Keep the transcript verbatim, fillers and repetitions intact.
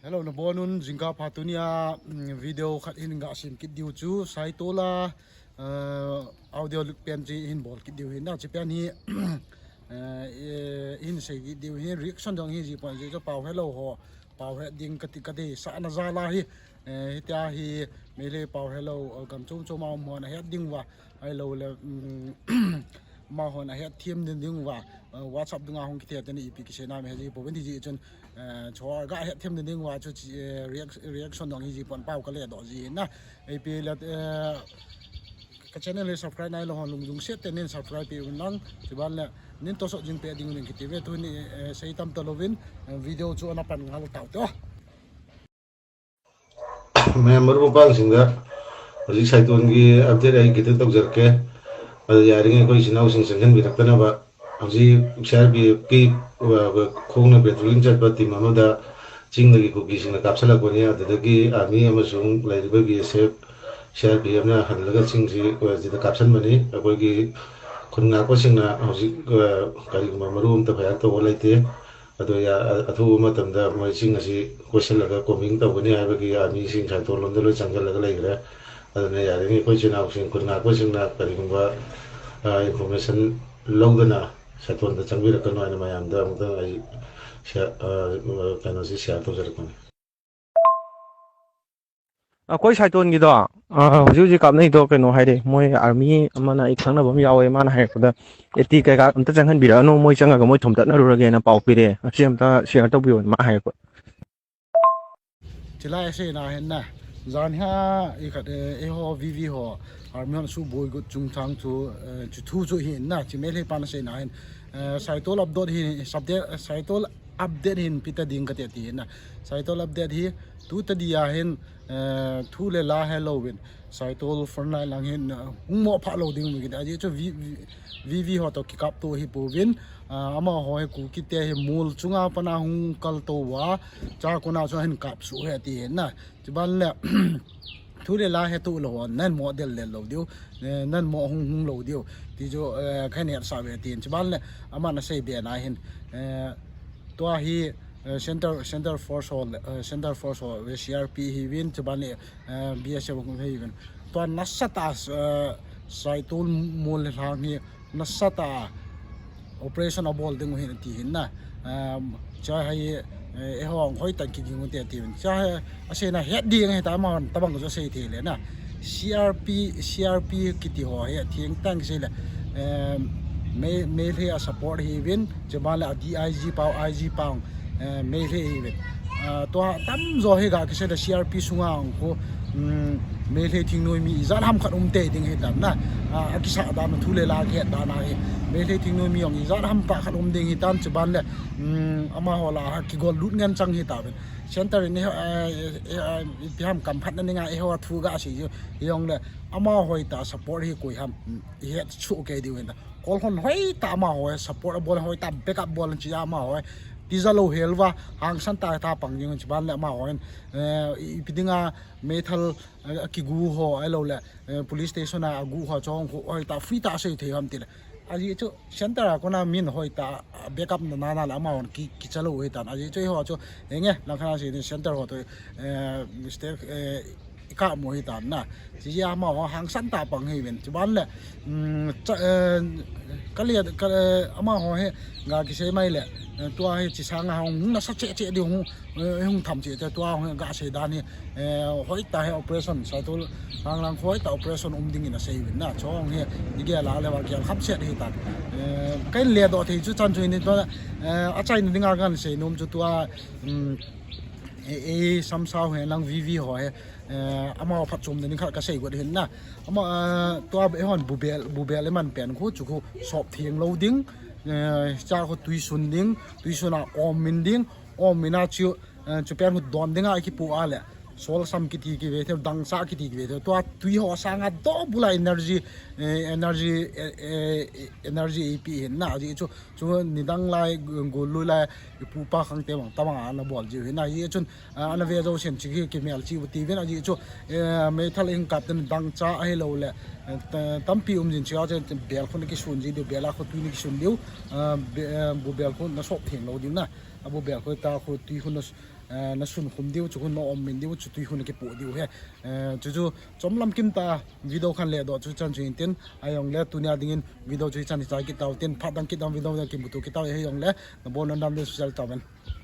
Hello, nabonun, jingkah pha. Tunia, mm, video khat hin gasim kit diu chu, Saitol a, eh, audio lut pen chu hin bol kit diu hin na, chu pen hi, eh, eh, hin sei kit diu hin, reaction dong hi ji pon ji chu pao helou ho, pao he ding kati kati sa na ja la hi, eh, hitia hi, Meitei pao helou, eh, gam chom chom a um ho na he ding uva, ahilou le, um, amahon ahet them ding ding uva, eh, WhatsApp dunga hung kithe teni ipi kisei nam he ji pouvin ti ji chun, eh, chua ga het them ding ding uva chu, eh, react-, reaction dong hi ji pon pao kale doh ji na. Ipi le, eh, ka channel hi subscribe nailou hon lungjung set teni subscribe peh un lang. Chuban le nin tohsot jing peh ding un kiti ve tuni, eh, sei tam talouvin, eh, video chu ana pan ngal tau te. Mayam marupa singda, ꯍꯧꯖꯤꯛ ꯁꯥꯏꯇꯣꯟꯒꯤ ꯑꯞꯗꯦꯠ ꯑꯩ ꯈꯤꯇꯪ ꯇꯧꯖꯔꯛꯀꯦ꯫ ꯑꯗꯨ ꯌꯥꯔꯤꯉꯩ ꯑꯩꯈꯣꯏ ꯏꯆꯤꯟ ꯏꯅꯥꯎꯁꯤꯡ ꯆꯪꯁꯤꯟꯕꯤꯔꯛꯇꯅꯕ꯫ ꯍꯧꯖꯤꯛ ꯁꯤ ꯑꯥꯔ ꯄꯤ ꯑꯦꯐꯀꯤ, ꯑ, ꯈꯣꯡꯅ ꯄꯦꯇ꯭ꯔꯣꯂꯤꯡ ꯆꯠꯄ ꯇꯤꯝ ꯑꯃꯗ ꯆꯤꯡꯗꯒꯤ ꯀꯨꯀꯤꯁꯤꯡꯅ ꯀꯥꯞꯁꯤꯜꯂꯛꯄꯅꯤ꯫ ꯑꯗꯨꯗꯒꯤ ꯑꯥꯔꯃꯤ ꯑꯃꯁꯨꯡ ꯂꯩꯔꯤꯕ B S F, C R P ꯑꯦꯐꯅ ꯍꯜꯂꯒ ꯆꯤꯡꯁꯤ, ꯑ, ꯁꯤꯗ ꯀꯥꯞꯁꯤꯟꯕꯅꯤ꯫ ꯑꯩꯈꯣꯏꯒꯤ ꯈꯨꯟ ꯉꯥꯛꯄꯁꯤꯡꯅ ꯍꯧꯖꯤꯛ, ꯑ, ꯀꯔꯤꯒꯨꯝꯕ ꯃꯔꯨ ꯑꯃꯠꯇ ꯐꯥꯏꯌꯔ ꯇꯧꯕ ꯂꯩꯇꯦ꯫ ꯑꯗꯣ ꯌꯥ-, ꯑ-, ꯑꯊꯨꯕ ꯃꯇꯝꯗ ꯃꯣꯏ ꯆꯤꯡ ꯑꯁꯤ ꯀꯣꯏꯁꯤꯜꯂꯒ ꯀꯣꯝꯕꯤꯡ ꯇꯧꯒꯅꯤ ꯍꯥꯏꯕꯒꯤ ꯑꯥꯔꯃꯤꯁꯤꯡ ꯁꯥꯏꯇꯣꯜ ꯂꯣꯝꯗ ꯂꯣꯏ ꯆꯪꯁꯤꯜꯂꯒ ꯂꯩꯈ꯭ꯔꯦ꯫ ꯑꯗꯨꯅ ꯌꯥꯔꯤꯉꯩ ꯑꯩꯈꯣꯏ ꯏꯆꯤꯟ ꯏꯅꯥꯎꯁꯤꯡ, ꯈꯨꯟ ꯉꯥꯛꯄꯁꯤꯡꯅ ꯀꯔꯤꯒꯨꯝꯕ, ꯑ, ꯏꯟꯐꯣꯔꯃꯦꯁꯟ ꯂꯧꯗꯅ ꯁꯥꯏꯇꯣꯜꯗ ꯆꯪꯕꯤꯔꯛꯀꯅꯨ ꯍꯥꯏꯅ ꯃꯌꯥꯝꯗ ꯑꯃꯨꯛꯇꯪ ꯑꯩ ꯁꯤꯌꯥ-, ꯑ, ꯀꯩꯅꯣꯁꯤ ꯁꯤꯌꯥꯔ ꯇꯧꯖꯔꯛꯄꯅꯤ꯫ ꯑꯩꯈꯣꯏ ꯁꯥꯏꯇꯣꯟꯒꯤꯗꯣ, ꯑ, ꯍꯧꯖꯤꯛ ꯍꯧꯖꯤꯛ ꯀꯥꯞꯅꯩꯗꯣ ꯀꯩꯅꯣ ꯍꯥꯏꯔꯦ, ꯃꯣꯏ ꯑꯥꯔꯃꯤ ꯑꯃꯅ ꯑꯩ ꯈꯪꯅꯕ ꯑꯃ ꯌꯥꯎꯋꯦ, ꯃꯥꯅ ꯍꯥꯏꯔꯛꯄꯗ, "ꯑꯦꯇꯤ ꯀꯩꯀꯥ ꯑꯝꯇ ꯆꯪꯍꯟꯕꯤꯔꯛꯑꯅꯨ, ꯃꯣꯏ ꯆꯪꯉꯒ ꯃꯣꯏ ꯊꯣꯝꯇꯠꯅꯔꯨꯔꯒꯦꯅ ꯄꯥꯎ ꯄꯤꯔꯛꯑꯦ, ꯑꯁꯤ ꯑꯝꯇ ꯁꯤꯌꯥꯔ ꯇꯧꯕꯤꯌꯣꯅ" ꯃꯥ ꯍꯥꯏꯔꯛꯄ꯫ Chilai ase na hen na. Jan ha, i khat, eh, eiho V V ho, army hon suboi got chungchang chu, eh, chu thu chu hi na, chi Meitei pan ase na hen. Eh, Saitol update hi, subde-, Saitol update hin pita ding kati ati na. Saitol update hi, tu ta dia hin, eh, thu le la helouvin. Saitol frontline lang hin, eh, hung mo pha lou ding mi kiti. Ajeh chu V-, V-, V V ho to kikap to hi pouvin, ah, amaho hi Kuki te hi mol chunga pana hung kal to uva, chua kona chu ahin kap suh e ati na. Chuban le, thu le la heto lou hon, nan mo del del lou diu, eh, nan mo hung hung lou diu. Ti chu, eh, kahin hetsah uve ati. Chuban le, aman asei be na hin, eh, tua hi, eh, center, center force ho le, eh, center force ho, eh, C R P hiuvin, chuban le, eh, B S F hung hiuvin. Tua nasatah a, eh, Saitol mol le lhang hi nasatah a operation abol ding u hin ati hin na. Um, chua hi, eh, eiho hoitah in kiging u te ati hin. Chua hi, asei na het ding ahi ta, amahon tabang chu asei thei le na. C R P, C R P kiti ho hi atheng tah in kisei le, eh, Mei-, Meitei a support hiuvin, chuban le a D I G pau, I G pau, eh, Meitei hiuvin. Ah, tua tamjo hi ga kisei le C R P sunga hung khu, um, Meitei thingnoi mi ijat ham khat um tei ding ahi tan na. Ah, akisah dan, thu le la kihet dan ahi. Meitei thingnoi mi hung ijat ham tah khat um ding ahi tan, chuban le, um, amaho lah a kigol lut ngen chang ahi tauvin. Center in, eh, eh, eh, ipi ham kamphatna dinga eiho thu ga sei u, hijongle amaho hoitah a support hi koi ham, um, ihet soh kei diu hin ta. Kol hon hoitah a amaho hi support abol, hoitah a backup abol in chia amaho hi tija lou hel uva, hangsan tah a pang jing un, chuban le amaho hin, eh, i-, ipi dinga meithal, eh, akigu ho ahilou le, eh, police station a agu ho chu hung khu hoitah a free tah a sei thei ham ti le. Ajeh chu center a kona min hoitah a backup na na na le amahon ki, kicha lou u ahi tan. Ajeh chu eiho chu, henge, langkhat a sei ni center ho to, eh, mistake, eh, i kap mo ahi tan na. Chi jeh a amaho hangsan tah a pang hiuvin. Chuban le, um, cha, eh, ka le, ka, eh, amaho hi ga kisei mai le, eh, tua hi chi sanga hung, hung nasa cheh cheh diu hung, eh, hung tham cheh cheh tua hung ga sei dan hi, eh, hoitah a hi operation, Saitol lang lang hoitah a operation um ding in asei uvin na. Chua hi i gel a le va gel kham set ahi tan. Eh, kahin le doh thei chu chan chu hin tua, eh, achaina dinga kahin sei nom chu tua, um, eh, eh, Samsao hi lang V V ho hi, eh, amaho phatchomna ding khat kasei got hin na. Ama, eh, tua be hon bubel, bubel iman pen khu chu khu sop theng lou ding, eh, cha khu tui sun ding, tui sun a om in ding, om in a chu, eh, chu pen khu don dinga kipu a le, sol sam kiti kive thei, dangchah kiti kive thei, tua tui ho sanga dobula energy, eh, energy, eh, eh, energy ipi hin na, ajeh chu Chu nidang lai, gu-, gul lui lai, ipu ipa khang te bang, tabang ana bol jiu hin. Ajeh chun, a, ana ve jousen chi ki, kimel chi u tiuvin ajeh chu, eh, meithal in kap ten dangchah ahilou le, eh, ta-, tampi um jin chia chen bel khu na kisun ji diu, bel a khu tui na kisun diu, ah, be-, eh, bubel khu na sop theng lou diu na. A bubel khu ta khu tui khu na s-, eh, nasun khum diu, chu khun na om min diu, chu tui khun nakipoh diu ahi. Eh, chu chu chomlam kimtah video khat le doh chu chan chu hintin, ahijongle tunia dingin video chu hichan hi chai kit tauvin tin, phat dang kit dang video dang kimuto kit tau ahijongle, nabonun dam le social tauvin.